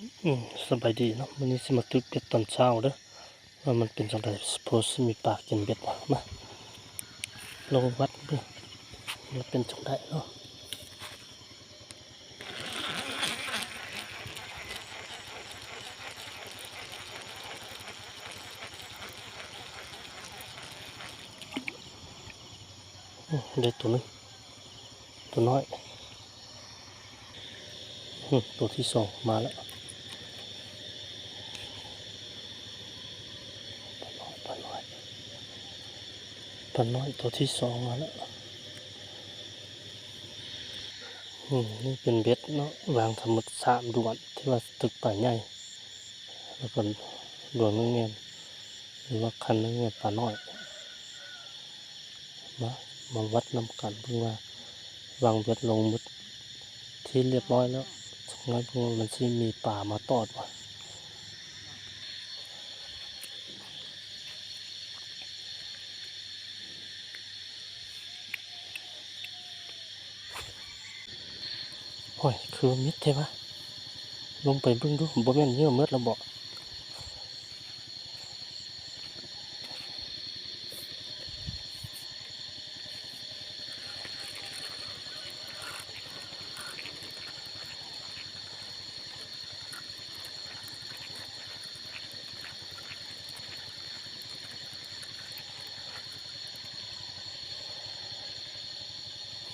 ອືມ ສະບາຍດີເນາະ, ມື້ນີ້ຊິມາຕຶກເບັດຕອນເຊົ້າເດີ ວ່າມັນເປັນຈັ່ງໃດ, ພໍຊິມີປາກິນເບັດບໍ່? ມາ ລອງວັດເບິ່ງ ມັນເປັນຈັ່ງໃດເນາະ. ໂອ້ ໄດ້ໂຕໜຶ່ງ ໂຕນ້ອຍ. ອືມ ໂຕທີສອງມາແລ້ວ ປານ້ອຍ ປານ້ອຍ ປານ້ອຍ ໂຕທີສອງມາແລ້ວ. ອືມ ນີ້ເປັນເບັດເນາະ, ວາງທັງໝົດສາມດວນ ທີ່ວ່າຕຶກປາໃຫຍ່ ແລ້ວກໍດວນໜຶ່ງແມ່ນ ຫຼືວ່າຄັນໜຶ່ງແມ່ນປານ້ອຍ. ມາ ມາວັດນຳກັນເບິ່ງວ່າ ວາງເບັດລົງໝົດທີ່ຮຽບຮ້ອຍແລ້ວ ຈັກໜ້ອຍເບິ່ງວ່າມັນຊິມີປາມາຕອດບໍ່. ໂອ້ຍ ຄືວ່າມິດແທ້ວະ, ລົງໄປເບິ່ງດູ ບໍ່ແມ່ນເຫຍື່ອໝົດແລ້ວບໍ?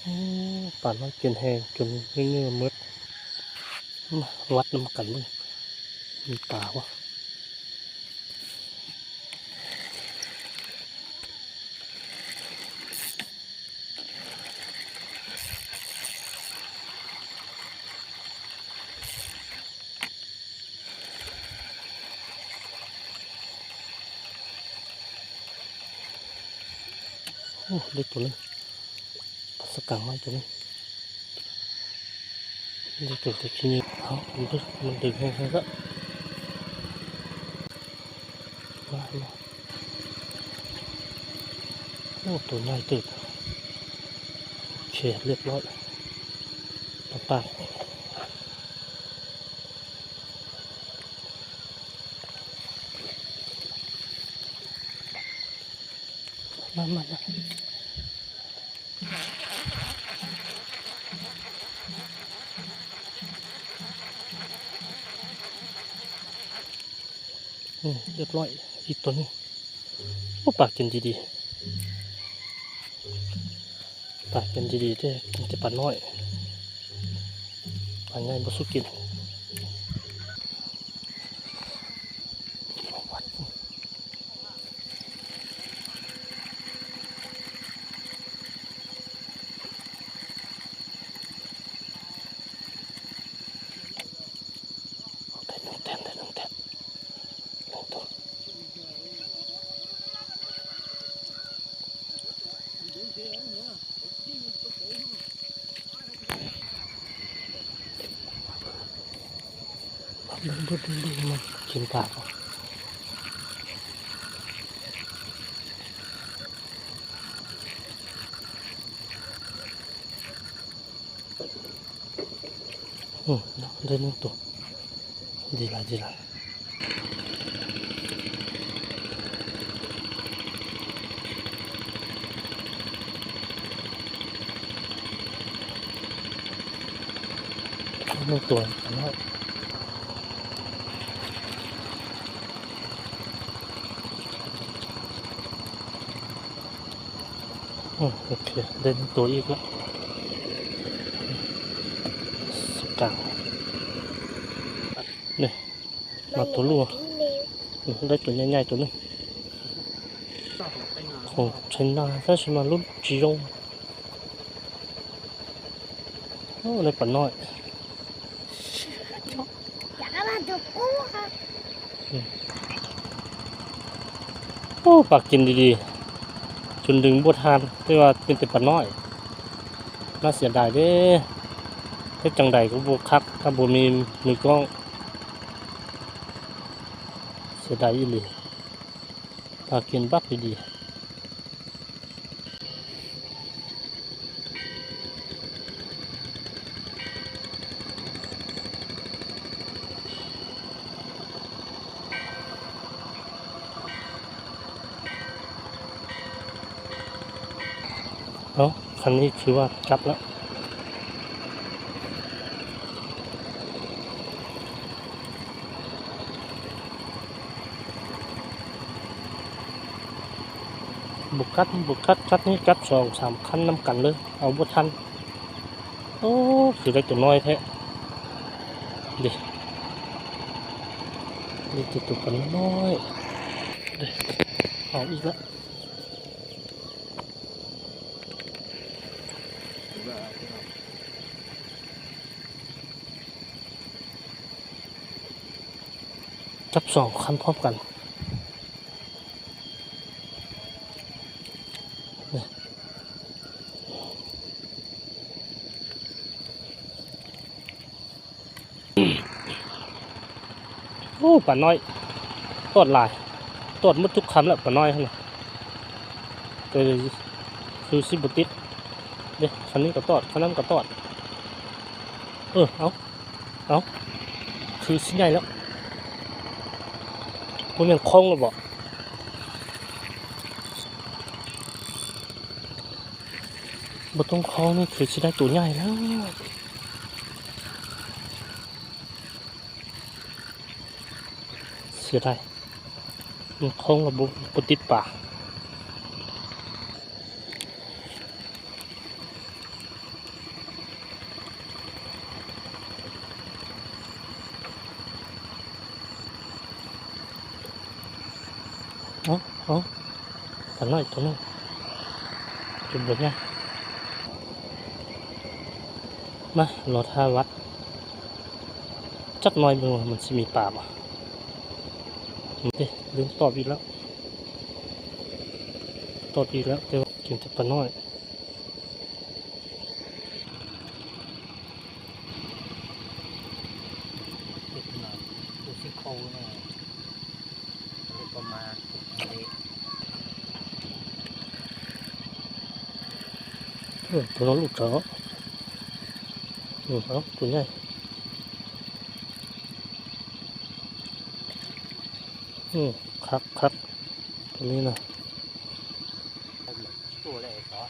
ໂອ້ ປານ້ອຍກິນແຮງຈົນເຫຍື່ອໝົດ. ມາວັດນຳກັນເບິ່ງ ມີປາບໍ່? ໂອ້ ໄດ້ໂຕໜຶ່ງ ປາສະກັງນ້ອຍໂຕໜຶ່ງ. ໄດ້ໂຕແຕ່ຂີ້ເຫຍື້ອ ເອົາ ມັນດຶງ ມັນດຶງແຮງໆ ລະ ມາ ມາ. ໂອ້ ໂຕໃຫຍ່ເຕີບ. ໂອເຄ ຮຽບຮ້ອຍ ປາປາກ. ມາ ມາ ມາ. ອືມ ຮຽບຮ້ອຍ ອີກໂຕໜຶ່ງ. ໂອ້ ປາກິນດີໆ ປາກິນດີໆ ແຕ່ກິນແຕ່ປານ້ອຍ ປາໃຫຍ່ບໍ່ສູ້ກິນ. ໄດ້ໜຶ່ງແຕ້ມ ໄດ້ໜຶ່ງແຕ້ມ ໜຶ່ງໂຕ. ເບິ່ງ ເບິ່ງ ເບິ່ງ ເບິ່ງ ມັນກິນປາບໍ່? ອືມ ໄດ້ໜຶ່ງໂຕ ດີຫຼາຍ ດີຫຼາຍ. ໜຶ່ງໂຕ ໂອເຄ ໄດ້ໜຶ່ງໂຕອີກແລ້ວ ສະກັງ ນີ້ ມາໂຕຫຼວງ ອືມ ໄດ້ໂຕໃຫຍ່ໆ ໂຕໜຶ່ງ ຂອງໄຊນາ ໄຊນາລຸ້ນຈີຍົງ. ໂອ້ ໄດ້ປານ້ອຍ ໂອ້ ປາກິນດີໆ ຈົນດຶງບໍ່ທັນ ແຕ່ວ່າເປັນແຕ່ປານ້ອຍ ໜ້າເສຍດາຍເດ້. ເຮັດຈັ່ງໃດກໍບໍ່ຄັກ ຖ້າບໍ່ມີມືກ້ອງ ເສຍດາຍອີ່ຫຼີ ປາກິນບັກດີໆ. ອັນນີ້ຖືວ່າກັດແລ້ວ ບໍ່ກັດ ບໍ່ກັດ ກັດນີ້ກັດສອງສາມຄັນນຳກັນເລີຍ ເອົາບໍ່ທັນ. ໂອ້ ຊິໄດ້ຕົວນ້ອຍແທ້ ເດ້ ນີ້ແຕ່ຕົວນ້ອຍ ເດ້ ເອົາອີກລະ. ຈັບສອງຄັນພ້ອມກັນ ນີ້. ໂອ້ ປານ້ອຍ ຕອດຫຼາຍ ຕອດໝົດທຸກຄຳແລ້ວ ປານ້ອຍຫັ້ນນະ ແຕ່ຄືຊິບໍ່ຕິດເດ້. ຄັນນີ້ກໍຕອດ ຄັນນັ້ນກໍຕອດ ເອີ ເອົາ ເອົາ ຄືຊິໃຫຍ່ແລ້ວ ບໍ່ແມ່ນຄົງແລ້ວບໍ? ບໍ່ຕ້ອງຄອງນີ້ຄືຊິໄດ້ໂຕໃຫຍ່ແລ້ວ ເສຍດາຍ ມັນຄອງລະບົບບໍ່ຕິດປາ. ເອົາ ເອົາ ປານ້ອຍໂຕໜຶ່ງ ຈຸດບໍ່ໃຫຍ່ ມາ ລໍຖ້າວັດຈັກໜ້ອຍເບິ່ງວ່າມັນຊິມີປາບໍ່. ເດ້ ລືມຕອບອີກແລ້ວ ຕອບອີກແລ້ວ ແຕ່ວ່າກິນແຕ່ປານ້ອຍ. ເປັດໜ້ອຍ ໂຕຊິໂຄແນ່ ປະມານ ເອີ ໂຕນັ້ນລູກເຂົາ ເອີ ເອົາ ໂຕໃຫຍ່ ເອີ ຄັກໆ ໂຕນີ້ນະ ໂຕແລກ ອ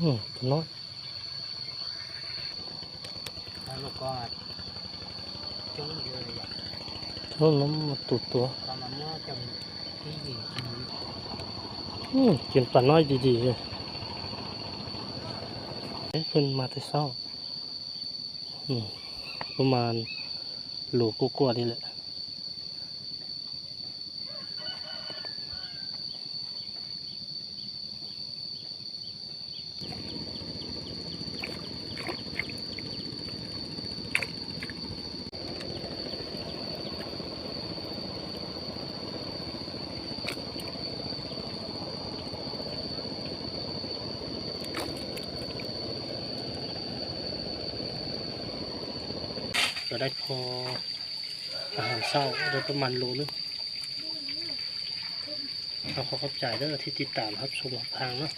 ືມ ໂຕນ້ອຍ ແລ້ວລູກກໍຈົ່ງເດີຍ ໂຕນ້ອຍມາຕູຕົວ ກໍມາເມື່ອຈັ່ງທີ່ຍິງກິນ ອືມ ກິນປານ້ອຍດີໆເລີຍ ເອີ ເພິ່ນມາແຕ່ເຊົ້າ ອືມ ປະມານໂລກວ່າໆນີ້ແຫຼະ. ກໍໄດ້ພໍອາຫານເຊົ້າ ໄດ້ປະມານໂລໜຶ່ງ. ກໍຂໍຂອບໃຈເດີທີ່ຕິດຕາມຮັບຊົມຮັບຟັງເນາະ.